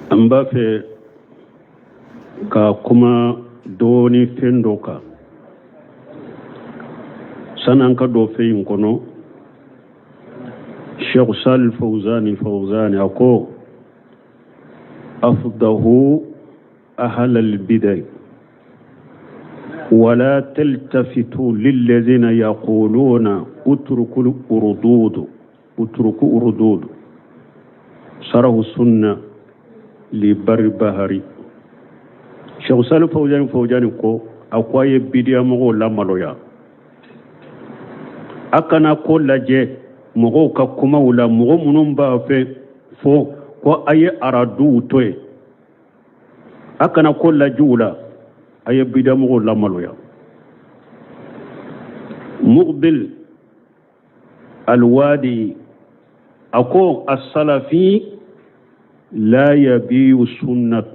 An b'a fɛ ka kuma dɔɔni fɛn dɔ kan sani an ka don fɛn in kɔnɔ. Sheikh Salih Fawzani Fawzani a ko: afdahu ahlal bidai wala taltafitu lilladhina yaquluna utruku urdud utruku urdud sarahu sunna li Barbahari. Sheikh Salih Fawzani Fawzani ko, a ko a ye bidiya mɔgɔw lamaloya, a kana ko lajɛ mɔgɔw ka kumaw la, mɔgɔ minnu b'a fɛ fɔ ko a ye araduw to yen, a kana ko lajɛ u la, a ye bidiya mɔgɔw lamaloya. Muqbil Alwadi a ko: asalafi la yabiu sunnat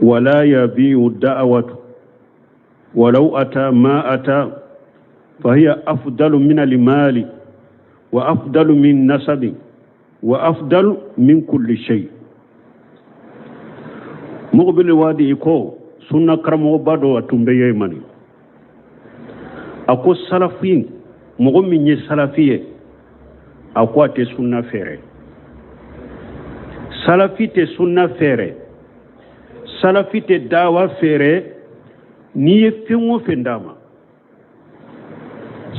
wala yabiu da'wat walau ata ma ata fahiya afdalu min almali wa afdalu min nasabi wa afdalu min kulli shay. Muqbil Wadi ko, sunna karamɔgɔba dɔ a tun bɛ Yemani, a ko salafi, mɔgɔ min ye salafi ye, a ko a tɛ sunna feere, salafi tɛ sunna feere, salafi tɛ dawa feere. N'i ye fɛn o fɛn d'a ma,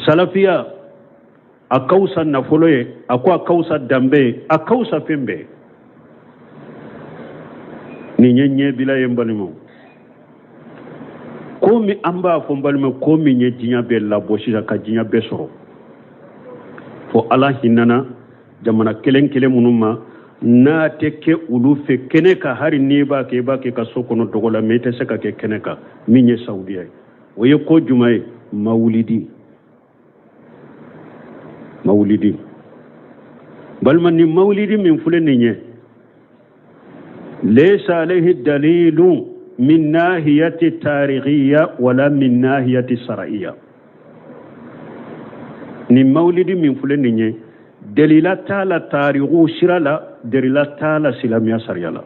salafiya a ka fisa nafolo ye, a ko a ka fisa danbe ye, a ka fisa fɛn bɛɛ. Nin ye ɲɛbila ye n balimaw. Ko min an b'a fɔ n balima, ko min ye diɲɛ bɛɛ labɔ sisan ka diɲɛ bɛɛ sɔrɔ, fo Ala hinɛna jamana kelen kelen minnu ma, n'a tɛ kɛ olu fɛ kɛnɛ kan, hali n'i b'a kɛ, i b'a kɛ ka so kɔnɔ dogo la, mais i tɛ se ka kɛ kɛnɛ kan. Min ye Saudiya ye, o ye ko jumɛn ye? Mawulidi, mawulidi. Balima, ni mawulidi min filɛ nin ye, laysa alayhi dalilu min nahiyati tarikhiya wala min nahiyati shar'iyya. Ni mawulidi min filɛ nin ye, delila t'a la tariku sira la, delila t'a la silamɛya sariya la.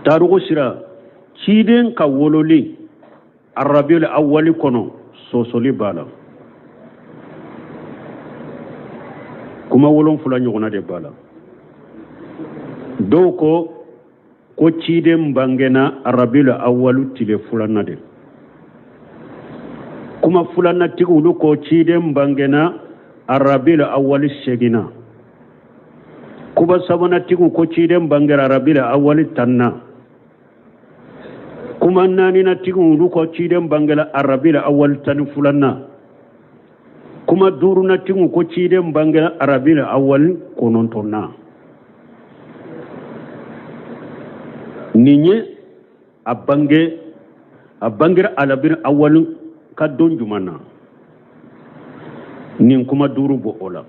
Tariku sira, ciden ka wololi Arabiul awali kɔnɔ, sɔsɔli b'a la, kuma 7 ɲɔgɔnna de b'a la. Dɔw ko ko ciden bangena Arabiul awalu tile 2nan de. Kuma filanatigi olu ko ciden bangena Arabiul awali 8nan. Kuma sabanatigiw ko ciden bangera Arabiul awali 10nan. Kuma naaninaatigiw olu ko ciden bangela Arabiul awali 12nan. Kuma duurunatigiw ko ciden bangela Arabiul awali 9nan. Nin ye a bange, a bangera Arabiul awali ka don jumɛn na? Nin kuma 5 bɔ o la.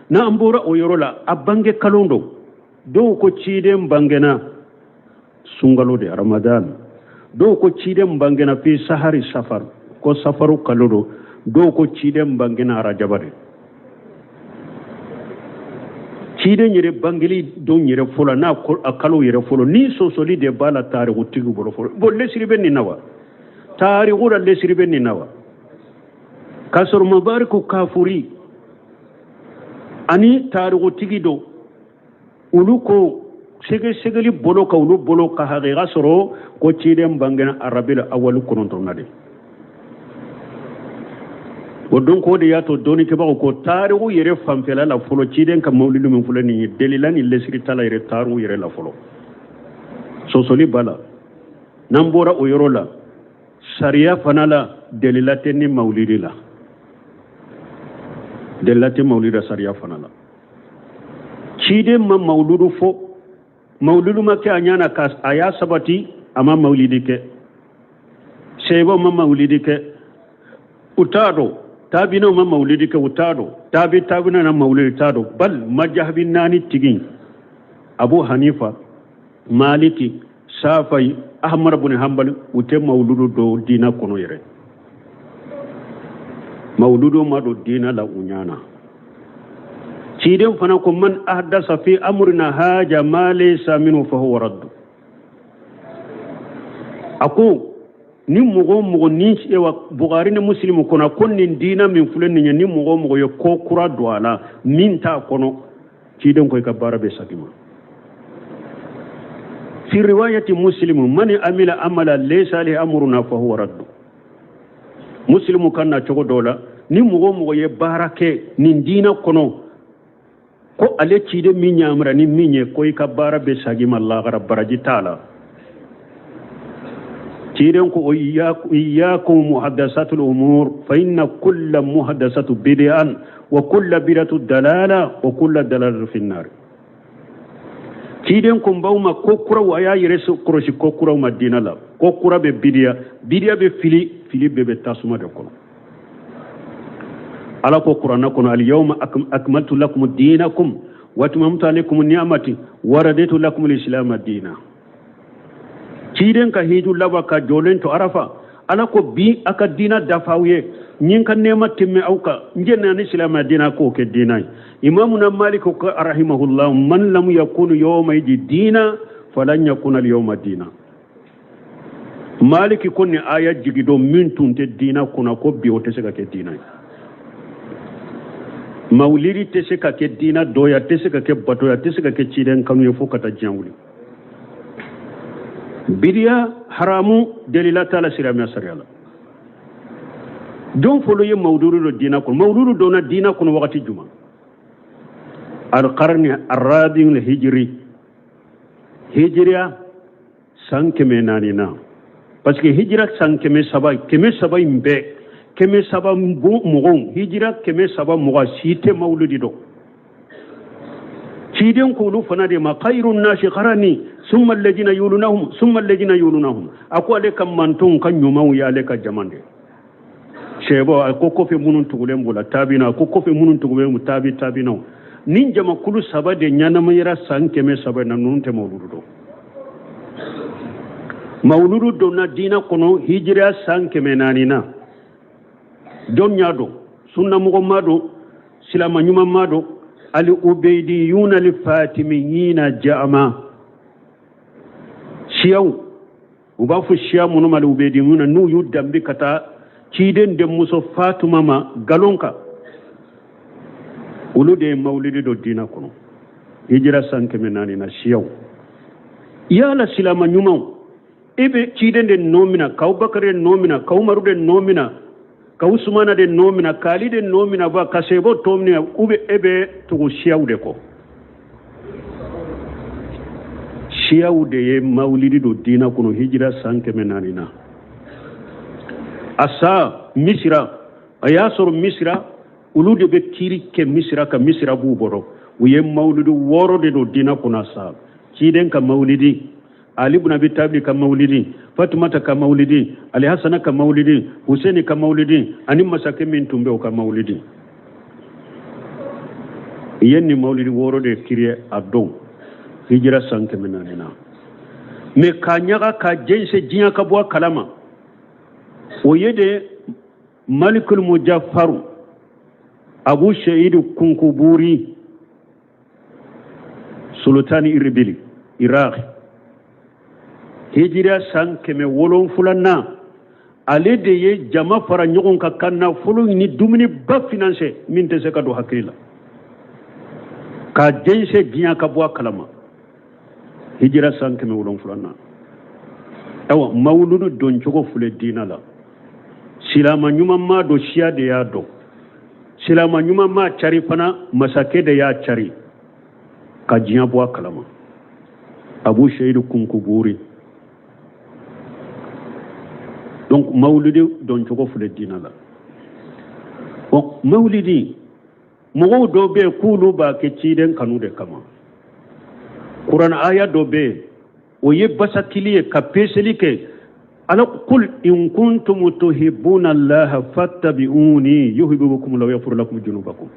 N'an bɔra o yɔrɔ la, a bange kalo don. Dɔw ko ciden bangena sunkalo de, Ramadan. Dɔw ko ciden bangena fi sahari safar, ko safaru kalo don. Dɔw ko ciden bangena arajaba de. Ciden yɛrɛ bangeli don yɛrɛ fɔlɔ n'a a kalo yɛrɛ fɔlɔ, ni sɔsɔli de b'a la tarikutigi bolo fɔlɔ. Bon, lesiri bɛ nin na wa? Tariku la lesiri bɛ nin na wa? K'a sɔrɔ mabariku kafuri ani tarikutigi don, olu ko sɛgɛsɛgɛli bolo ka olu bolo ka hakika sɔrɔ ko ciden bangena Arabil awali 9nan de. O don ko de y'a to dɔnnikɛbagaw ko tariku yɛrɛ fanfɛla la fɔlɔ, ciden ka mawulidi min filɛ nin ye, delila ni lesiri t'a la yɛrɛ tariku yɛrɛ la fɔlɔ, sɔsɔli b'a la. N'an bɔra o yɔrɔ la, sariya fana la, delila tɛ ni mawulidi la, delila tɛ mawulidi la sariya fana la. Ciden ma mawuludu fɔ, mawuludu ma kɛ a ɲɛ na ka a y'a sabati, a ma mawulidi kɛ. Sebaw ma mawulidi kɛ, u t'a dɔn. Tabinaw ma mawulidi kɛ, u t'a dɔn. Tabi tabina na mawulidi t'a dɔn. Bal majahabi naani tigi, Abu Hanifa, Maliki, Safai, Ahmad bin Hanbali, u tɛ mawuludu don diina kɔnɔ yɛrɛ. Mawuludu ma don diina la u ɲana. Ciden fana ko man ahdasa fi amrina haja ma laysa minhu fa huwa raddu. A ko ni mɔgɔ o mɔgɔ ni ewa Bukhari ni Muslimu kɔnɔ ko nin diina min filɛ nin ye, ni mɔgɔ o mɔgɔ ye ko kura don a la min t'a kɔnɔ, ciden ko i ka baara bɛ segin i ma. Fi riwayati Muslimu man amila amala laysa alayhi amruna fa huwa raddu. Muslimu ka na cogo dɔ la, ni mɔgɔ o mɔgɔ ye baara kɛ nin diina kɔnɔ ko ale ciden m'i yamari ni min ye, ko i ka baara bɛ segin i ma lahara, baraji t'a la. Ciden ko iyyakum muhaddasatul umur fa inna kulla muhaddasatu bid'an wa kulla bid'atu dalala wa kulla dalalatu fi nar. Ciden ko n b'aw ma ko kuraw, a y'a yɛrɛ kɔlɔsi ko kuraw ma diina la. Ko kura bɛ bidiya, bidiya bɛ fili, fili bɛɛ bɛ tasuma de kɔnɔ. Ala ko kuranɛ kɔnɔ alyawma akmaltu lakum dinakum wa atmamtu alaykum ni'amati wa raditu lakum al-islama dina. Ciden ka hiju laban ka jɔlen to Arafa, Ala ko bi a ka diina dafa aw ye, n ye n ka nɛɛma tɛmɛ aw kan, n jɛnna ni silamɛya diina k'o kɛ diina ye. Imamuna Malik ko rahimahullah, man lam yakunu yawma idi diina falan yakuna al-yawma diina. Maliki ko ni aya jigi don min tun tɛ diina kunna, ko bi o tɛ se ka kɛ diina ye. Mawulidi tɛ se ka kɛ diina dɔ ye, a tɛ se ka kɛ bato ye, a tɛ se ka kɛ ciden kanu ye fo ka taa diɲɛ wuli. Bidiya haramu delila t'a la silamɛya sariya la. Jɔn fɔlɔ ye mawuludu don diina kɔnɔ? Mawuludu donna diina kɔnɔ wagati jumɛn? Alqarni arrabi hijiri, hijiriya san 400 na, parce que hijira san 300, 300 in bɛɛ, 300 mɔgɔw, hijira 300 mɔgɔ si tɛ mawuludi dɔn. Ciden k'olu fana de ma khairu nasi qarani summa alladhina yulunahum summa alladhina yulunahum. A ko ale ka mantonw ka ɲumanw ye ale ka jama de sɛbɔ. A ko kɔfɛ minnu tugulen b'o la taabina, a ko kɔfɛ minnu tugulen b'u taabi taabinaw. Nin jamakulu saba de ɲɛnamayara san 300 na, ninnu tɛ mawuludu dɔn. Mawuludu donna diina kɔnɔ hijiriya san 400 na. Jɔn y'a dɔn? Sunnamɔgɔ m'a dɔn, silama ɲuman m'a dɔn. Ali ubeydiyuna li fatimiyina jama siyaw, u b'a fɔ siya minnu ma ali ubeydiyuna, n'u y'u danbe ka taa ciden denmuso Fatuma ma galon kan, olu de ye mawulidi don diina kɔnɔ hijira san 400 na. Siyaw, yala silama ɲumanw, e bɛ ciden de nɔ minɛ, ka Abubakar de nɔ minɛ, ka Umaru de nɔ minɛ, ka Usumana de nɔ minɛ, ka Ali de nɔ minɛ, ba ka sebo tɔ minɛ, u bɛ e bɛ tugu siyaw de kɔ. Siyaw de ye mawulidi don diina kɔnɔ hijira san 400 na. A sa Misira, a y'a sɔrɔ Misira olu de bɛ kiiri kɛ Misira ka Misira b'u bɔrɔ. U ye mawulidi 6 de don diina kɔnɔ. A sa ciden ka mawulidi, Ali ibn Abi Talib ka mawulidi, Fatumata ka mawulidi, Ali Hasana ka mawulidi, Huseni ka mawulidi, ani masakɛ min tun bɛ o ka mawulidi. I ye nin mawulidi 6 de kiriye a don hijira san 400 na. Mɛ k'a ɲaga k'a jɛnsɛn diɲɛ ka bɔ a kalama, o ye de Malikul Mujafaru Abu Seidu Kunkuburi Sultani Iribili Iraq, hijira san 700 na, ale de ye jama fara ɲɔgɔn kan ka nafolo ni dumuniba finanse min tɛ se ka don hakili la, k'a jɛnsɛn diɲɛ ka bɔ a kalama hijira san 700 na. Ayiwa, mawuludu doncogo filɛ diina la. Silama ɲuman m'a dɔn, siya de y'a dɔn. Silama ɲuman m'a cari fana, masakɛ de y'a cari ka diɲɛ bɔ a kalama. Abu Seidu Kunkuburi. Donc mawulidi doncogo filɛ diina la. Bon, mawulidi mɔgɔw dɔw bɛ yen k'olu b'a kɛ ciden kanu de kama. Kuran aya dɔ bɛ yen, o ye basakili ye ka peseli kɛ. Ala kul in kuntum tuhibbuna allaha fattabi'uni yuhibbukum wa yaghfir lakum junubakum.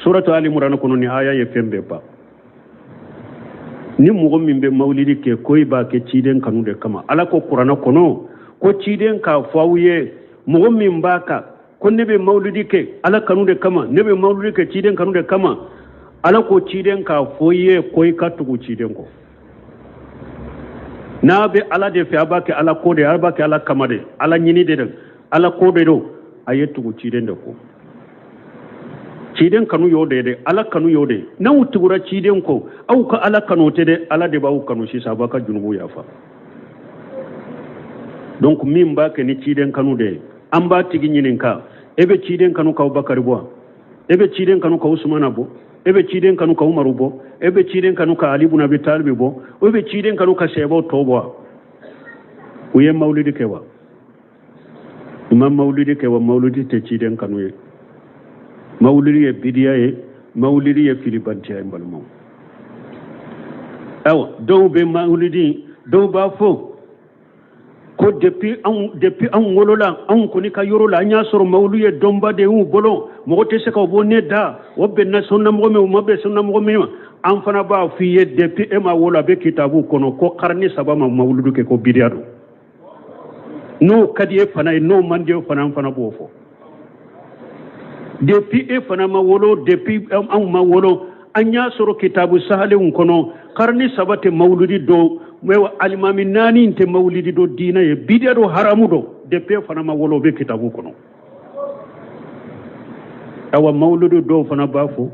Suratu Ali Imran kɔnɔ ni aya ye fɛn bɛɛ ban. Ni mɔgɔ min bɛ mawulidi kɛ ko i b'a kɛ ciden kanu de kama, Ala ko kuranɛ kɔnɔ ko ciden k'a fɔ aw ye, mɔgɔ min b'a kan ko ne bɛ mawulidi kɛ Ala kanu de kama, ne bɛ mawulidi kɛ ciden kanu de kama, Ala ko ciden k'a fɔ i ye ko i ka tugu ciden kɔ. N'a bɛ Ala de fɛ, a b'a kɛ Ala ko de, a b'a kɛ Ala kama de, Ala ɲini de don, Ala ko de don, a ye tugu ciden de kɔ. Ciden kanu y'o de ye dɛ, Ala kanu y'o de ye. N'aw tugura ciden kɔ, aw ka Ala kanu tɛ dɛ, Ala de b'aw kanu sisan, a b'a ka junubu yafa. Donc min b'a kɛ ni ciden kanu de ye, an b'a tigi ɲininka, e bɛ ciden kanu ka Abubakari bɔ wa? E bɛ ciden kanu ka Usumana bɔ? E bɛ ciden kanu ka Umaru bɔ? E bɛ ciden kanu ka Ali bun Abi Talibi bɔ? E bɛ ciden kanu ka sahabaw tɔw bɔ wa? U ye mawulidi kɛ wa? U ma mawulidi kɛ wa? Mawulidi tɛ ciden kanu ye. Mawulidi ye bidiya ye, mawulidi ye filibantiya ye, n balimaw. Ayiwa, dɔw bɛ mawulidi, dɔw b'a fɔ ko depuis anw wolola, anw kɔni ka yɔrɔ la, an y'a sɔrɔ mawulu ye dɔnba de y'u bolo, mɔgɔ tɛ se ka bɔ ne da, o bɛnna sunnamɔgɔ min, o ma bɛn sunnamɔgɔ min ma. An fana b'a f'i ye, depuis e ma wolo, a bɛ kitabu kɔnɔ ko karni saba ma mawuludu kɛ, ko bidiya don. N'o ka di e fana ye, n'o man di e fana, an fana b'o fɔ. Depuis e fana ma wolo, depuis anw ma wolo, an y'a sɔrɔ kitabu sahalenw kɔnɔ, karni saba tɛ mawuludi dɔn, alimami naani tɛ mawuludi dɔn diinɛ ye, bidiya don, haramu don. Depuis e fana ma wolo, o bɛ kitabu kɔnɔ. Awa, mawuludu dɔw fana b'a fɔ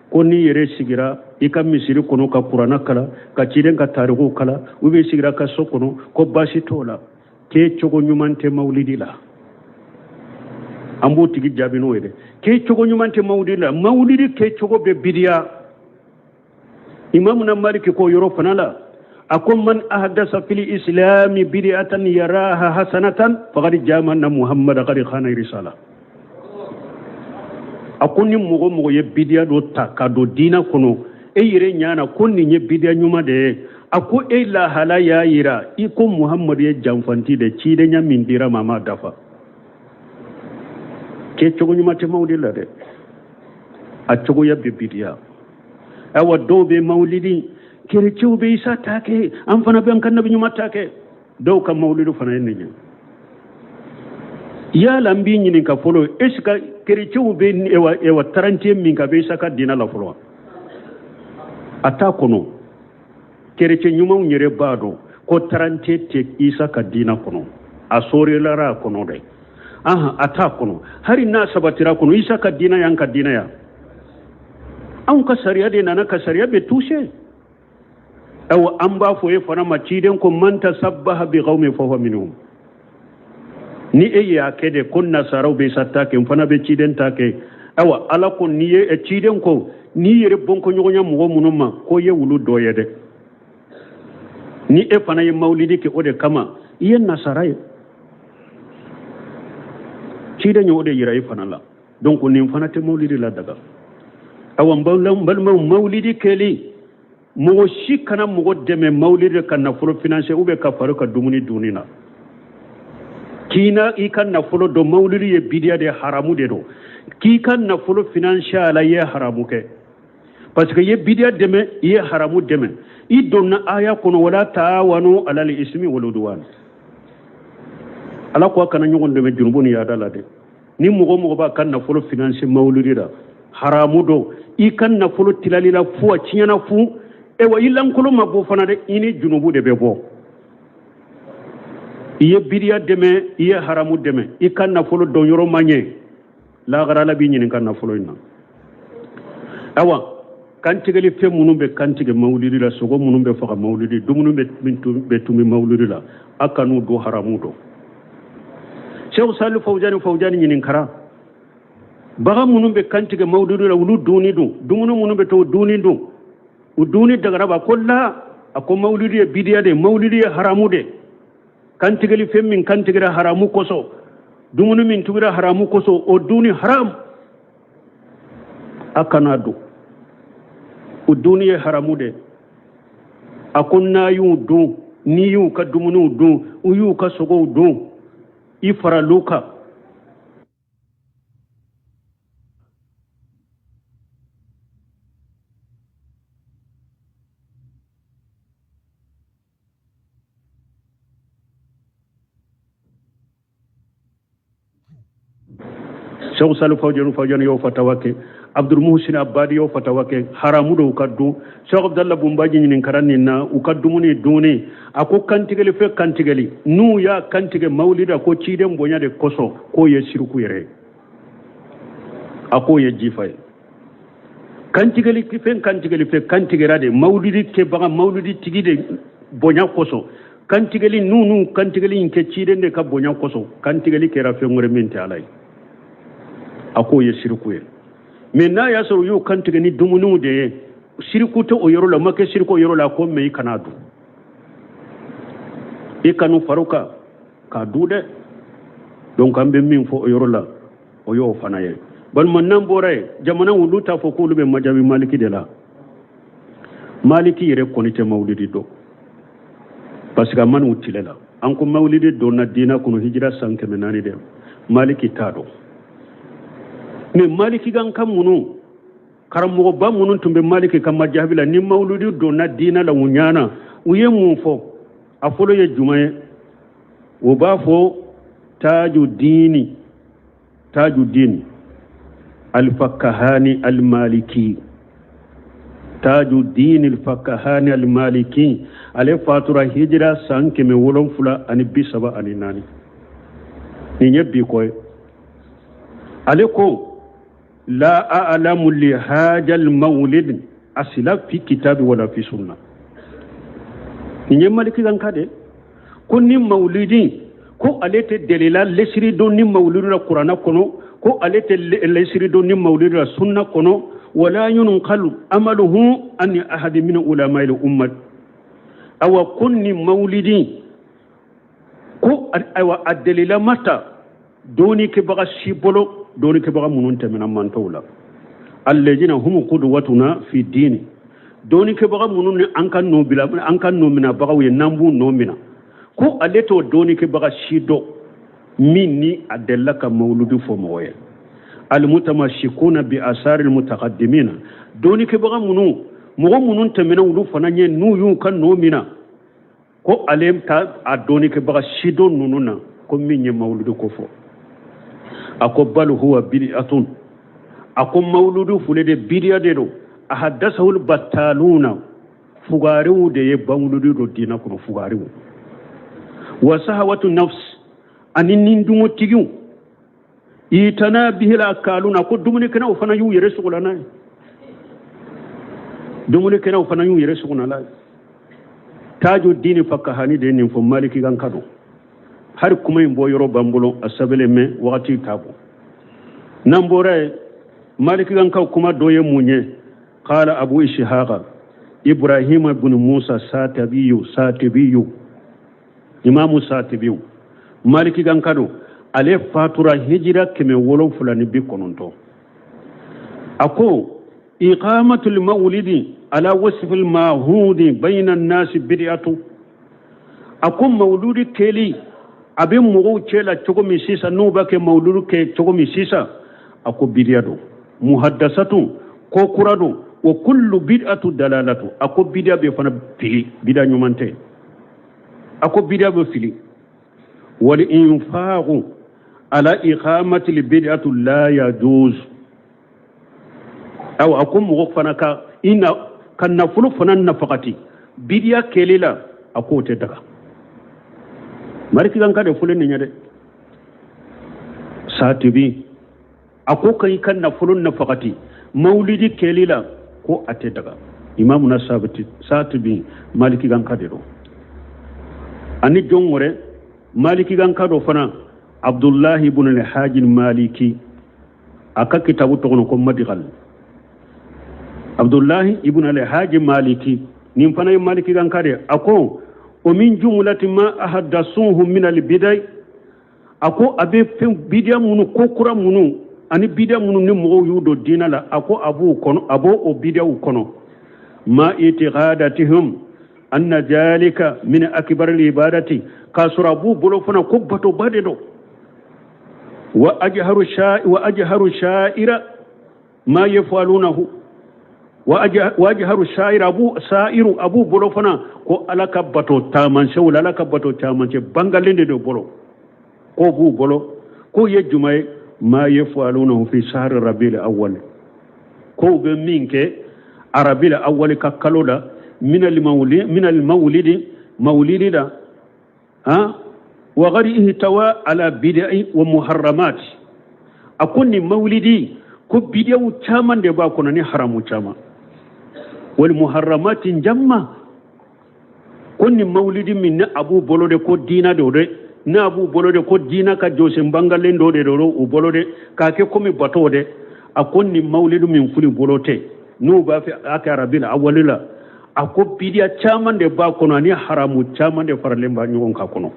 ko n'i yɛrɛ sigira i ka misiri kɔnɔ ka kuranna kalan, ka ciden ka tarikuw kalan, ou bien sigira ka so kɔnɔ, ko baasi t'o la, k'e cogo ɲuman tɛ mawulidi la. An b'o tigi jaabi n'o ye dɛ, k'e cogo ɲuman tɛ mawulidi la. Mawulidi kɛ cogo bɛ bidiya. Imamuna Maliki ko yɔrɔ fana la, a ko man ahdasa fil islami bid'atan yaraha hasanatan faqad jama anna muhammad qad khana risala. A ko ni mɔgɔ mɔgɔ ye bidiya dɔ ta ka don diinɛ kɔnɔ, e yɛrɛ ɲana ko nin ye bidiya ɲuman de ye, a ko e lahala y'a yira i ko Muhammadu ye janfanti de, cidenya min dira ma, a ma dafa. Kɛ cogo ɲuman tɛ mawulidi la dɛ, a cogoya bɛ bidiya. Awa, dɔw bɛ mawulidi, kerecɛw bɛ Isa ta kɛ, an fana bɛ an ka nabi ɲuman ta kɛ. Dɔw ka mawulidi fana ye nin ye. Yala n b'i ɲininka fɔlɔ, est ce que kerecɛw bɛ ewa 31 min kan, a bɛ Isa ka diinɛ la fɔlɔ wa? A t'a kɔnɔ. Kerecɛn ɲumanw yɛrɛ b'a dɔn ko 31 tɛ Isa ka diinɛ kɔnɔ, a sorelara a kɔnɔ dɛ. Ahan, a t'a kɔnɔ. Hali n'a sabatira kɔnɔ, Isa ka diinɛ y'an ka diinɛ yan, anw ka sariya de nana ka sariya bɛ touché. Awa, an b'a fɔ e fana ma, ciden ko man tasabbaha bi qaumin fahuwa minhum. Ni e y'a kɛ de ko nasaraw bɛ Isa ta kɛ, n fana bɛ ciden ta kɛ. Awa, Ala ko n'i ye ciden ko n'i yɛrɛ bɔnkɔɲɔgɔnya mɔgɔ minnu ma, ko ye wulu dɔ ye dɛ. Ni e fana ye mawulidi kɛ o de kama, i ye nasara ye. Ciden ye o de yira i fana la. Donc nin fana tɛ mawulidi la daga. Awa, n balimaw, mawulidi kɛli, mɔgɔ si kana mɔgɔ dɛmɛ mawulidi ka nafolo financer ou bien ka fara ka dumuni dunni na. K'i na i ka nafolo don mawulidi ye bidiya de, haramu de don. K'i ka nafolo financer a la, i ye haramu kɛ, parce que i ye bidiya dɛmɛ, i ye haramu dɛmɛ, i donna aya kɔnɔ, wala taawanu alal ismi wal udwan. Ala ko a kana ɲɔgɔn dɛmɛ junubu ni yaada la dɛ. Ni mɔgɔ mɔgɔ b'a ka nafolo financer mawulidi la, haramu don. I ka nafolo tilali la fu, a tiɲɛna fu. Ewa, i lankolon ma bɔ fana dɛ, i ni junubu de bɛ bɔ. I ye bidiya dɛmɛ, i ye haramu dɛmɛ, i ka nafolo don yɔrɔ ma ɲɛ, lahara Ala b'i ɲininka nafolo in na. Awa, kantigɛli fɛn minnu bɛ kantigɛ mawulidi la, sogo minnu bɛ faga mawulidi, dumuni bɛ tumi mawulidi la, a kan'u don, haramu don. Seku Sali Fawujani Fawujani ɲininkara, bagan minnu bɛ kantigɛ mawulidi la, olu dunni dun, dumuni minnu bɛ to dunni dun, u dunni dagara ba? Ko la, a ko mawulidi ye bidiya de, mawulidi ye haramu de. Kantigɛli fɛn min kantigɛra haramu kosɔn, dumuni min tubira haramu kosɔn, o dunni haram, a kana dun, o dunni ye haramu de. A ko n'a y'u dun, n'i y'u ka dumuniw dun, u y'u ka sogow dun, i faral'u kan. Sɛku Salihu Fawzani y'o fatawa kɛ, Abdul Muhsin Abadi y'o fatawa kɛ, haramu don u ka dun. Sɛku Abdallah Bunbaji ɲininkara nin na, u ka dumuni dunni, a ko kantigɛli fɛ kantigɛli, n'u y'a kantigɛ mawulida ko ciden bonya de kosɔn, k'o ye siriku yɛrɛ ye, a k'o ye jifa ye. Kantigɛli fɛn kantigɛli fɛ kantigɛra de mawulidi kɛbaga mawulidi tigi de bonya kosɔn, kantigɛli n'u kantigɛli in kɛ ciden de ka bonya kosɔn, kantigɛli kɛra fɛn wɛrɛ min tɛ ala ye, a k'o ye siriku ye. Mais n'a y'a sɔrɔ u y'u kantigɛ ni dumuniw de ye, siriku tɛ o yɔrɔ la, o ma kɛ siriku o yɔrɔ la, a ko mais i kan'a dun, i kan'u far'u kan k'a dun dɛ. Donc an bɛ min fɔ o yɔrɔ la, o y'o fana ye. Balima, n'an bɔra yen, jamana olu t'a fɔ k'olu bɛ majabi maliki de la. Maliki yɛrɛ kɔni tɛ mawulidi dɔn, parce que a ma n'u tile la. An ko mawulidi donna diina kɔnɔ hijira san 400 de, maliki t'a dɔn. Mais maliki kan ka minnu karamɔgɔba minnu tun bɛ maliki ka majabi la, ni mawuludi donna diina la u ɲana, u ye mun fɔ? A fɔlɔ ye jumɛn ye? O b'a fɔ Tajudini, Tajudini Alfakahani Almaliki, Tajudini Alfakahani Almaliki, ale fatura hijira san 734. Nin ye bi ko ye. Ale ko la a'lamu li haja al-mawlid asila fi kitabi wala fi sunna. Nin ye maliki kan ka de ko ni mawlidi, ko ale tɛ delila lesiri dɔn ni mawlidi la kuranna kɔnɔ, ko ale tɛ lesiri dɔn ni mawlidi la sunna kɔnɔ. Wala yunqalu amaluhu an ahadi min ulama il ummat. Awa ko ni mawlidi, ko ayiwa a delila ma ta dɔnnikɛbaga si bolo, dɔnnikɛbaga minnu tɛmɛna mantɔw la, allazina hum qudwatuna fi dini, dɔnnikɛbaga minnu ni an ka nɔ bila, an ka nɔ minabagaw ye, n'an b'u nɔ mina, ko ale t'o dɔnnikɛbaga si dɔn min ni a delila ka mawuludu fɔ mɔgɔ ye. Almutamasikuna bi asari almutaqaddimina, dɔnnikɛbaga minnu, mɔgɔ minnu tɛmɛna olu fana ɲɛ, n'u y'u ka nɔ mina, ko ale ta a dɔnnikɛbaga si dɔn ninnu na ko min ye mawuludu ko fɔ. A ko bal huwa bid'atun, a ko mawuludu fule de bidiya de don. A haddasahul battaluna, fugariw de ye mawuludu don diina kɔnɔ, fugariw wa sahawatu nafs ani nindungotigiw itana bihil akaluna, ko dumunikɛlaw fana y'u yɛrɛ sogola n'a ye, dumunikɛlaw fana y'u yɛrɛ sogola n'a ye. Tajudini Fakahani de ye nin fɔ, maliki kan ka don. Hali kuma in bɔ yɔrɔ b'an bolo, a sɛbɛnlen mɛ wagati t'a bɔ. N'an bɔra yen, maliki kan ka kuma dɔ ye mun ye? Qala Abu Ishaqa Ibrahim ibn Musa Satabiyu, Satibiyu, Imamu Satibiyu, maliki kan ka don, ale fatura hijira 790. A ko iqamatul mawlidi ala wasfil mahudi bayna nasi bid'atu. A ko mawludi kɛli a bɛ mɔgɔw cɛ la cogo min sisan, n'u b'a kɛ mawludu kɛ cogo min sisan, a ko bidiya don, muhaddasatu, ko kura don. Wa kullu bid'atu dalalatu, a ko bidiya bɛ fana fili, bidiya ɲuman tɛ, a ko bidiya bɛ fili. Wal infaqu ala iqamati al bid'atu la yajuz. Awa a ko mɔgɔ fana ka ina ka nafolo fana nafakati bidiya kɛli la, a k'o tɛ daga. Maliki kan ka de fɔlen nin ye dɛ. Satibi a ko ka i ka nafolo nafakati mawulidi kɛli la, ko a tɛ daga. Imamu na sabati Satibi, maliki kan ka de don. Ani jɔn wɛrɛ maliki kan ka dɔ fana, Abdullahi ibn al-Hajj Maliki, a ka kitabu tɔgɔ ko Madigal. Abdullahi ibn al-Hajj Maliki, nin fana ye maliki kan ka de. A ko o min jumlati ma ahaddasuhu min al-bidai, a ko a bɛ fɛn bidiya minnu, ko kura minnu ani bidiya minnu ni mɔgɔw y'u don diinɛ la, a ko a b'u kɔnɔ, a b'o o bidiyaw kɔnɔ. Ma itiqadatihim anna zalika min akbar al-ibadati, k'a sɔrɔ a b'u bolo fana ko batoba de don. Wa ajharu sha'i wa ajharu sha'ira ma yafalunahu, wa ajharu sha'ira, abu sa'iru abu bolo fana ko ala ka bato taamasiyɛnw la, ala ka bato taamasiyɛn bangalen de don bolo, k'o b'u bolo. K'o ye jumɛn ye? Ma yafalunahu fi sahri rabil awwal, ko u bɛ min kɛ arabil awwal ka kalo la, min al mawlidi, mawlidi la, han, wa qad ihtawa ala bid'i wa muharramat. A ko nin mawlidi, ko bidiyaw caman de b'a kɔnɔ ni haramu caman, wal muharramatin jamma. Ko nin mawlidi min ni a b'u bolo de ko diina de dɛ, n'a b'u bolo de ko diina ka jɔsen bangalen dɔ de don u bolo de, k'a kɛ komi bato dɛ. A ko nin mawlidi min fili bolo tɛ, n'u b'a fɛ a kɛ arabil awali la, a ko bidiya caman de b'a kɔnɔ ani haramu caman de faralen b'a ɲɔgɔn kan kɔnɔ.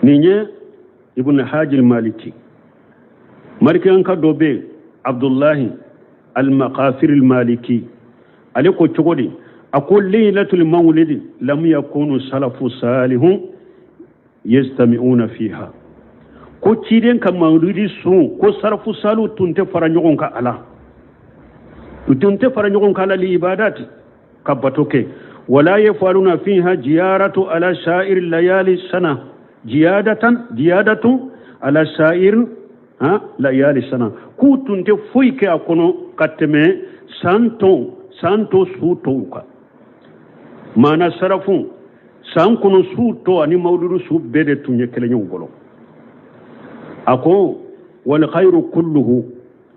Nin ye Ibn Hajil Maliki. Malikiyanka dɔ bɛ yen, Abdullahi Al-Maqafir Maliki, ale ko cogo di? A ko laylatul mawlidi lam yakunu salafu salihun yajtami'una fiha. Ko ciden ka mawlidi sun, ko salafu salu tun tɛ fara ɲɔgɔn kan a la, u tun tɛ fara ɲɔgɔn kan a la li ibadati, ka bato kɛ, wala yafaluna fiha ziyaratu ala sa'ir layali sana, ziyadatan ziyadatun ala sa'ir ha layali sana. K'u tun tɛ foyi kɛ a kɔnɔ ka tɛmɛ san tɔn san tɔ su tɔw kan. Maana sarafu san kɔnɔ su tɔ ani mawuludu su bɛɛ de tun ye kelen ye u bolo. A ko wal khayru kulluhu,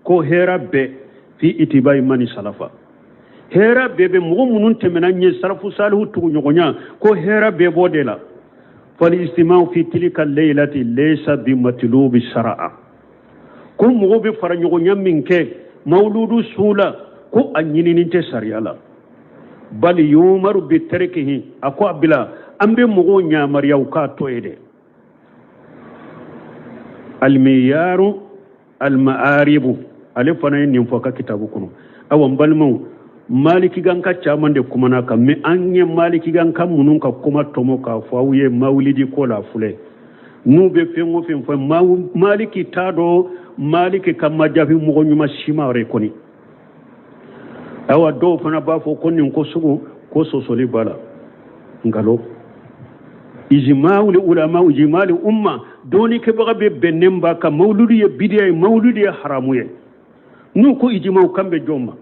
ko hɛra bɛɛ, fi itibai mani salafa, hɛra bɛɛ bɛ mɔgɔ minnu tɛmɛna ɲɛ, sarafu salihu tuguɲɔgɔnya, ko hɛra bɛɛ b'o de la. Fal istima'u fi tilka laylati laysa bi matlubi shar'a. Ko mɔgɔw bɛ fara ɲɔgɔnya min kɛ mawuludu su la, ko a ɲinini tɛ sariya la. Bali yumaru bi tarkihi, a ko a bila, an bɛ mɔgɔw yamaruya u k'a to yen dɛ. Almiyaru almaaribu, ale fana ye nin fɔ a ka kitabu kɔnɔ. Awa n balimaw, malikiganka caman de kumana kan, mais an ye malikiganka minnu ka kuma tɔmɔ k'a fɔ aw ye mawulidi ko la filɛ, n'u bɛ fɛn o fɛn fɔ, Maliki t'a dɔn, Maliki ka majabi mɔgɔ ɲuman si ma yɛrɛ kɔni. Awa dɔw fana b'a fɔ ko nin ko sugu ko sɔsɔli b'a la, nkalon. Ijimawuli ulama, ijimali umma, dɔnnikɛbaga bɛɛ bɛnnen b'a kan, mawuludu ye bidiya ye, mawuludu ye haramu ye. N'u ko ijimaw, kan bɛ jɔn ma?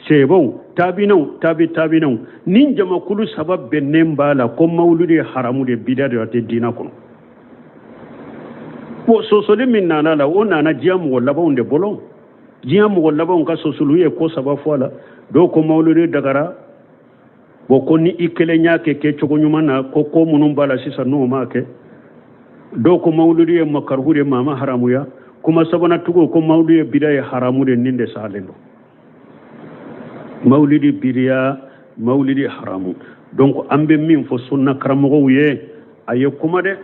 Sebaw, tabinaw, tabi tabinaw, ni jamakulu saba bɛnnen b'a la ko mawuludu ye haramu de, bidiya de, a tɛ diina kɔnɔ. Bon, sɔsɔli min nana la, o nana diɲɛ mɔgɔ labanw de bolo. Diɲɛ mɔgɔ labanw ka sɔsɔliw ye ko saba fɔ a la. Dɔw ko mawuludu dagara, bon, ko ni i kelen y'a kɛ kɛcogo ɲuman na, ko ko minnu b'a la sisan n'o m'a kɛ. Dɔw ko mawuludu ye makaruhu de, maa ma haramuya. Kuma sabanan tugun, ko mawuludu ye bida ye, haramu de. Nin de salen don, mawulidi bidiya, mawulidi haramu. Donc an bɛ min fɔ sunna karamɔgɔw ye, a ye kuma dɛ.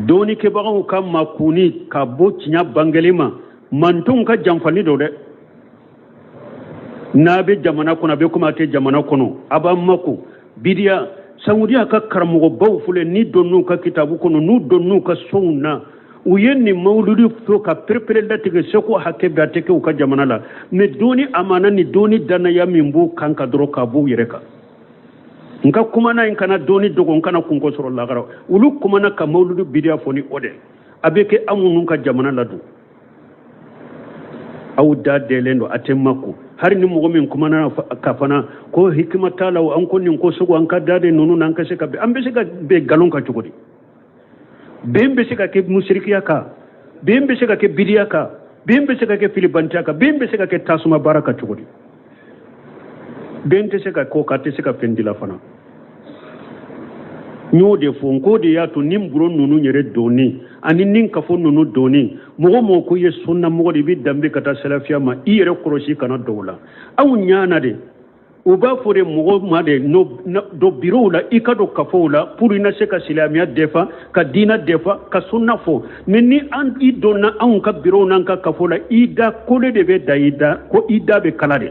Dɔnnikɛbagaw ka makuni ka bɔ tiɲɛ bangeli ma, mantonw ka janfali don dɛ. N'a bɛ jamana kɔnɔ, a bɛ komi a tɛ jamana kɔnɔ, a b'an mako bidiya. Saudiya ka karamɔgɔbaw filɛ, ni donn'u ka kitabu kɔnɔ, n'u donn'u ka sow na, u ye nin mawuludi fo ka perepere latigɛ seko hakɛ bɛɛ, a tɛ kɛ u ka jamana la. Mais dɔnni amana ni dɔnni danaya min b'u kan ka dɔrɔn k'a b'u yɛrɛ kan. N ka kumana in kana dɔnni dogo, n kana kunko sɔrɔ lagara. Olu kumana ka mawuludu bidiya fɔ ni o de a bɛ kɛ anw minnu ka jamana la dun. Aw da dɛlen don, a tɛ mako. Hali ni mɔgɔ min kumana ka fana ko hikima t'a la, an ko nin ko sugu, an ka da de ninnu na, an ka se ka bɛn. An bɛ se ka bɛn nkalon kan cogo di? Bɛn bɛ se ka kɛ musirikiya kan? Bɛn bɛ se ka kɛ bidiya kan? Bɛn bɛ se ka kɛ filibantiya kan? Bɛn bɛ se ka kɛ tasuma baara kan cogo di? Bɛn tɛ se ka ko kan, tɛ se ka fɛn dila fana. N y'o de fɔ, n k'o de y'a to ni buro ninnu yɛrɛ donni ani ni kafo ninnu donni, mɔgɔ mɔgɔ ko i ye sunna mɔgɔ de, i bɛ danbe ka taa salafiya ma, i yɛrɛ kɔlɔsi kana don o la. Aw ɲana de, u b'a fɔ de mɔgɔ ma de don birow la, i ka don kafow la pour i na se ka silamɛya defa, ka diina defa, ka sunna fɔ. Mais ni an i donna anw ka birow n'an ka kafo la, i da kole de bɛ da i da ko i da bɛ kala de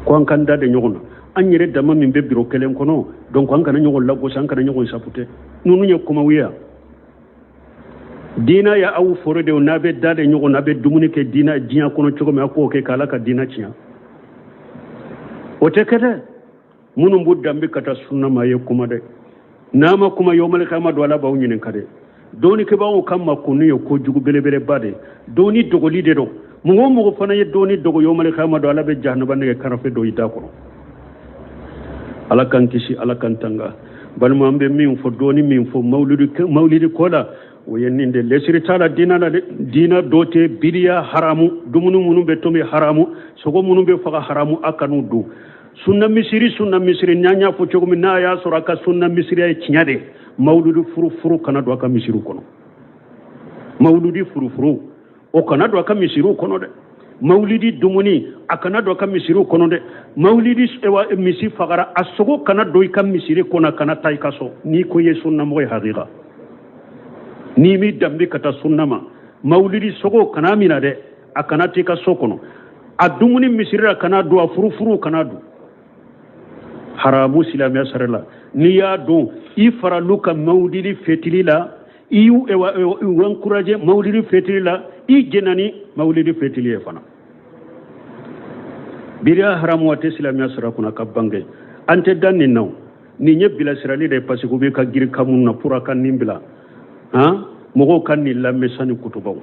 ko an k'an da de ɲɔgɔn na, an yɛrɛ dama min bɛ biro kelen kɔnɔ. Donc an kana ɲɔgɔn lagosi, an kana ɲɔgɔn sapute. Ninnu ye kumaw ye yan. Diina ya aw foro de, n'a bɛ da de ɲɔgɔn na, a bɛ dumuni kɛ diina diɲɛ kɔnɔ cogo min, a k'o kɛ k'Ala ka diina tiɲɛ, o tɛ kɛ dɛ. Minnu b'u danbe ka taa sunna ma, ye kuma dɛ. N'a ma kuma, yawmal kiyama don, Ala b'aw ɲininka dɛ. Dɔnnikɛbagaw ka makunni ye kojugu belebeleba de ye. Dɔnni dogoli de don. Mɔgɔ o mɔgɔ fana ye dɔnni dogo yomali kiyama don, Ala bɛ jahanaba nɛgɛ karafe don i da kɔnɔ. Ala k'an kisi, Ala k'an tanga. Balima, an bɛ min fɔ, dɔɔni min fɔ mawulidi ko la, o ye nin de. Lesiri t'a la diina la dɛ. Diina dɔ tɛ bidiya haramu, dumuni minnu bɛ tobi haramu, sogo minnu bɛ faga haramu, a kan'u dun. Sunna misiri, sunna misiri, n'an y'a fɔ cogo min, n'a y'a sɔrɔ a ka sunna misiriya ye tiɲɛ de, mawuludi furufuru kana don a ka misiriw kɔnɔ. Mawuludi furufuru o kana don a ka misiriw kɔnɔ dɛ. Mawulidi dumuni a kana don a ka misiriw kɔnɔ dɛ. Mawulidi misi fagara, a sogo kana don i ka misiri kɔnɔ, a kana taa i ka so. N'i ko i ye sunnamɔgɔ ye hakika, n'i m'i danbe ka taa sunna ma, mawulidi sogo kana mina dɛ, a kana taa i ka so kɔnɔ, a dumuni misiri la kana dun, a furufuru kana dun. Haramu silamɛya sariya la. N'i y'a dun, i faral'u ka mawulidi fetili la, i y'u encourager mawulidi fetili la, i jɛnna ni mawulidi fetili ye fana. Bidiya haramu, a tɛ silamɛya sira kunna ka bange. An tɛ dan nin na o. Nin ye bilasirali de ye, parce que u bɛ ka girin kan minnu na pour a ka nin bila, han, mɔgɔw ka nin lamɛn sani kutubaw.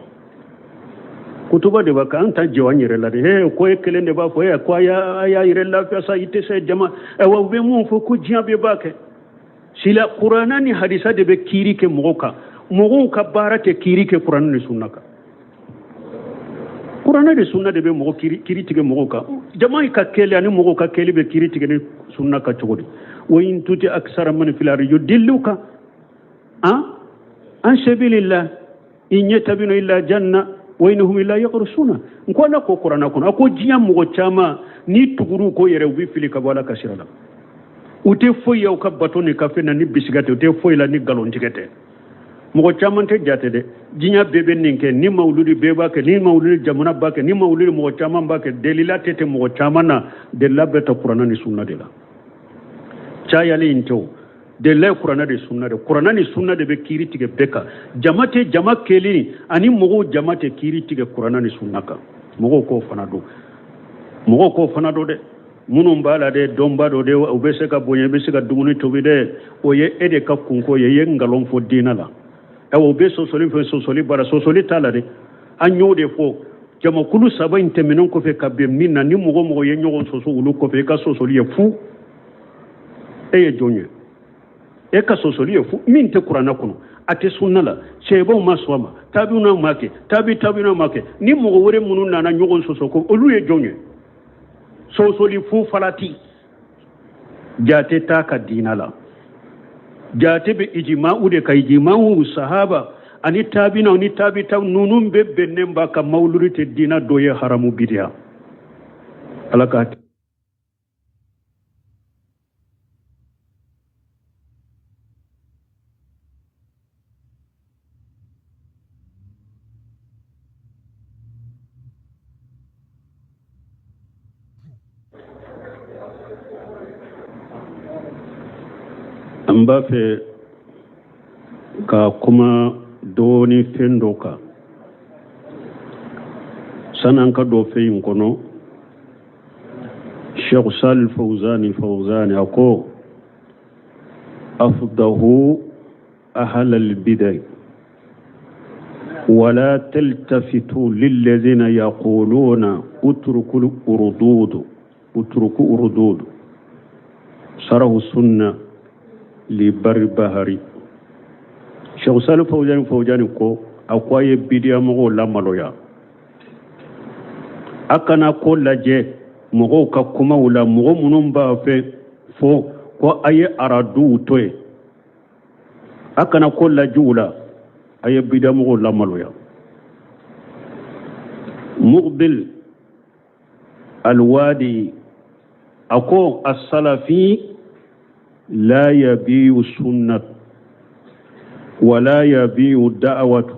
Kutuba de b'a kan, an ta jɔ an yɛrɛ la de. He, ko e kelen de b'a fɔ, e ko a y'a yɛrɛ lafiya sa, i tɛ se jama. Ayiwa, u bɛ mun fɔ ko diɲɛ bɛɛ b'a kɛ. Sila kuranɛ ni hadisa de bɛ kiiri kɛ mɔgɔw kan. Mɔgɔw ka baara tɛ kiiri kɛ kuranɛ ni sunna kan. Kuranɛ ni sunna de bɛ mɔgɔ kiiri tigɛ mɔgɔw kan. Jama ka kɛli ani mɔgɔw ka kɛli bɛ kiiri tigɛ ni sunna kan cogo di? Wa in tuti aksara man fil ardi yudilluka an sabilillah in yattabi'una illa zanna wa in hum illa yakhrusuna. N ko Ala ko kuranɛ kɔnɔ, a ko diɲɛ mɔgɔ caman n'i tugur'u kɔ yɛrɛ, u bɛ fili ka bɔ Ala ka sira la. U tɛ foyi ye u ka bato ni ka fɛn na ni bisiga tɛ, u tɛ foyi la ni nkalontigɛ tɛ. Mɔgɔ caman tɛ jate dɛ. Diɲɛ bɛɛ bɛ nin kɛ, ni mawuludi bɛɛ b'a kɛ, ni mawuludi jamana b'a kɛ, ni mawuludi mɔgɔ caman b'a kɛ. Delila tɛ tɛ mɔgɔ caman na, delila bɛ ta kuranɛ ni sunna de la. Cayali in tɛ o. Delila ye kuranɛ de sunna de. Kuranɛ ni sunna de bɛ kiiri tigɛ bɛɛ kan. Jama tɛ jama kelen ani mɔgɔw jama tɛ kiiri tigɛ kuranɛ ni sunna kan. Mɔgɔw k'o fana dɔn. Mɔgɔw k'o fana dɔn dɛ. Minnu b'a la dɛ, dɔnba dɔ dɛ, u bɛ se ka bonya, i bɛ se ka dumuni tobi dɛ, o ye e de ka kunko ye, i ye nkalon fɔ diinɛ la. Ayiwa, u bɛ sɔsɔli fɛ, sɔsɔli b'a la, sɔsɔli t'a la dɛ. An y'o de fɔ jamakulu saba in tɛmɛnen kɔfɛ ka bɛn min na, ni mɔgɔ o mɔgɔ ye ɲɔgɔn sɔsɔ olu kɔfɛ, i ka sɔsɔli ye fu. E ye jɔn ye? E ka sɔsɔli ye fu. Min tɛ kuranɛ kɔnɔ, a tɛ sunna la, sahabaw ma sɔn a ma, tabi'una ma kɛ, tabi tabi'una ma kɛ, ni mɔgɔ wɛrɛ minnu nana ɲɔgɔn sɔsɔ ko olu ye jɔn ye? Sɔsɔli fu falati jate t'a ka diina la. Jate bɛ ijima'u de kan, ijima'u sahaba ani tabinaw ni tabitaw ninnu bɛɛ bɛnnen b'a kan mawuludi tɛ diina dɔ ye, haramu bidiya. Ala ka An b'a fɛ ka kuma dɔɔni fɛn dɔ kan sani an ka don fɛn in kɔnɔ. Sheikh Salih Fawzani Fawzani a ko afdahu ahlal bidai wala taltafitu lilladhina yaquluna utruku urdud utruku urdud sarahu sunna li barbahari. Sheikh Salih Fawzani Fawzani ko a ko a ye bidiya mɔgɔw lamaloya, a kana ko lajɛ mɔgɔw ka kumaw la, mɔgɔ minnu b'a fɛ fɔ ko a ye araduw to yen, a kana ko lajɛ u la, a ye bidamɔgɔw lamaloya. Muqbil alwadi a ko asalafi la yabiyu sunnat wala yabiyu da'watu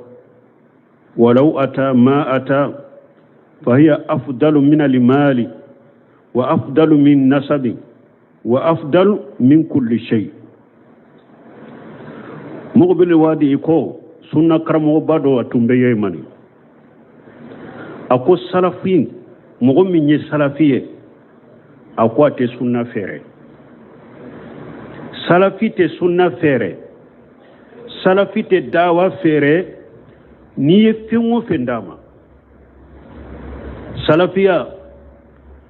walau ata ma ata fahiya afdalu min almali wa afdalu min nasabi wa afdal min kulli shay. Muqbil wadi ko sunna karamɔgɔba dɔ a tun bɛ Yemani, a ko salafi, mɔgɔ min ye salafi ye, a ko a tɛ sunna feere, salafi tɛ sunna feere, Salafi tɛ dawa feere n'i ye fɛn o fɛn d'a ma. Salafiya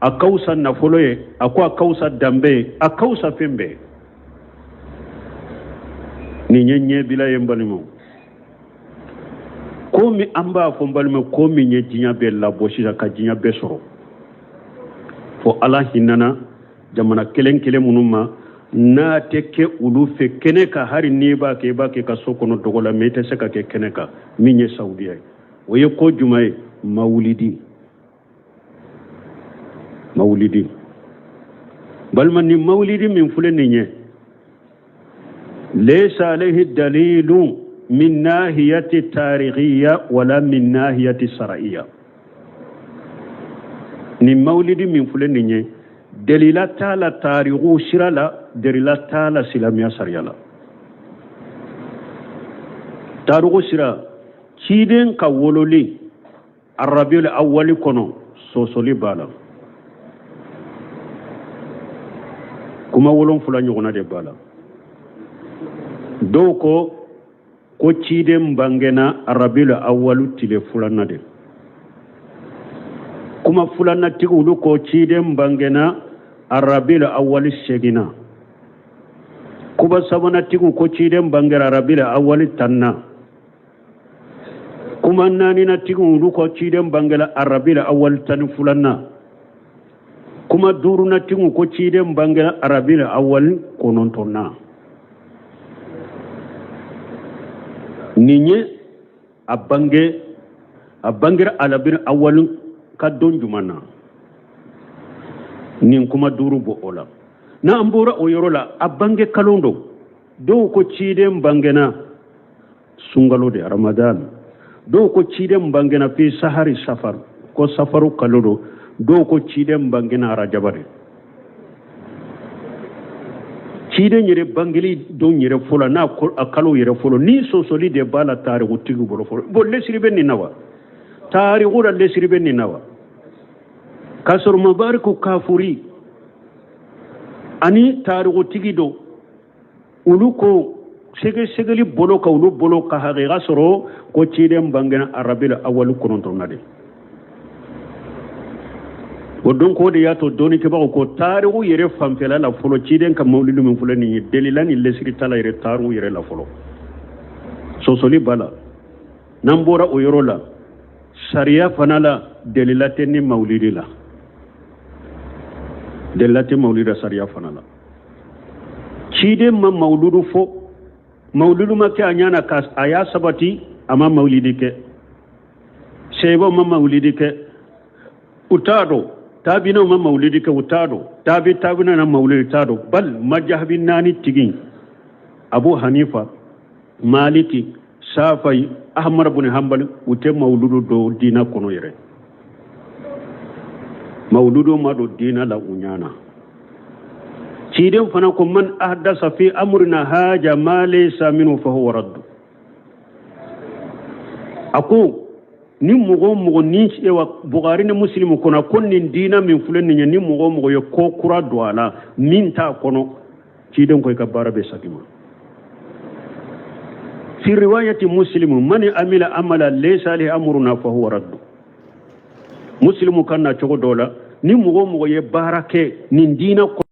a ka fisa nafolo ye, a ko a ka fisa danbe ye, a ka fisa fɛn bɛɛ. Nin ye ɲɛbila ye n balimaw. Ko min an b'a fɔ n balimaw, ko min ye diɲɛ bɛɛ labɔ sisan ka diɲɛ bɛɛ sɔrɔ, fo Ala hinɛna jamana kelen kelen minnu ma, n'a tɛ kɛ olu fɛ kɛnɛ kan, hali n'i b'a kɛ, i b'a kɛ ka so kɔnɔ dogo la, mais i tɛ se ka kɛ kɛnɛ kan. Min ye Saudiya ye, o ye ko jumɛn ye? Mawulidi. Mawulidi, balima, ni mawulidi min filɛ nin ye, laysa alayhi dalilu min nahiyati tarikhiya wala min nahiyati shar'iyya. Nin mawulidi min filɛ nin ye, delila t'a la tariku sira la, delila t'a la silamɛya sariya la. Tariku sira, ciden ka wololi arabiul awali kɔnɔ, sɔsɔli b'a la, kuma 7 ɲɔgɔnna de b'a la. Dɔw ko ciden bangena arabiul awalu tile filanan de. Kuma filanatigi olu ko ciden bangena arabiul awali seginna. Kuma sabanatigiw ko ciden bangera arabiul awali tanna. Kuma naaninatigiw olu ko ciden bangela arabiul awali 12nan. Kuma duurunatigiw ko ciden bangela arabiul awali kɔnɔntɔnnan. Nin ye a bange, a bangera arabiul awali ka don jumɛn na? Nin kuma duuru bɔ o la. N'an bɔra o yɔrɔ la, a bange kalo don. Dɔw ko ciden bangena sunkalo de, Ramadan. Dɔw ko ciden bangena fi sahari safar, ko safaru kalo don. Dɔw ko ciden bangena arajaba de. Ciden yɛrɛ bangeli don yɛrɛ fɔlɔ n'a a kalo yɛrɛ fɔlɔ, ni sɔsɔli de b'a la tarikutigi bolo fɔlɔ. Bon, lesiri bɛ nin na wa? Tariku la lesiri bɛ nin na wa? K'a sɔrɔ mubariku kafuri ani tarikutigi don, olu ko sɛgɛsɛgɛli bolo ka olu bolo ka hakika sɔrɔ ko ciden bangena arabil awali kɔnɔntɔnna de. O don ko de y'a to dɔnnikɛbagaw ko tariku yɛrɛ fanfɛla la fɔlɔ, ciden ka mawulidi min filɛ nin ye, delila ni lesiri t'a la yɛrɛ tariku yɛrɛ la fɔlɔ, sɔsɔli b'a la. N'an bɔra o yɔrɔ la, sariya fana la, delila tɛ ni mawulidi la, delila tɛ mawulidi la sariya fana la. Ciden ma mawuludu fɔ, mawuludu ma kɛ a ɲɛ na ka a y'a sabati, a ma mawulidi kɛ. Sebaw ma mawulidi kɛ, u t'a dɔn. Tabinaw ma mawulidi kɛ, u t'a dɔn. Tabi tabina na mawulidi t'a dɔn. Bal majahabi naani tigi, Abu Hanifa, Maliki, Safai, Ahmad bin Hanbali, u tɛ mawuludu don diina kɔnɔ yɛrɛ. Mawuludu ma don diina la u ɲɛ na. Ciden fana ko man ahdasa fi amrina haja ma laysa minhu fa huwa raddu. A ko ni mɔgɔ o mɔgɔ ni ewa Bukhari ni Muslim kɔnɔ ko nin diina min filɛ nin ye, ni mɔgɔ o mɔgɔ ye ko kura don a la min t'a kɔnɔ, ciden ko i ka baara bɛ sagi ma. Fi riwayati Muslim, man amila amala laysa alayhi amruna fa huwa raddu. Muslimu kan na cogo dɔ la, ni mɔgɔ o mɔgɔ ye baara kɛ nin diina kɔnɔ.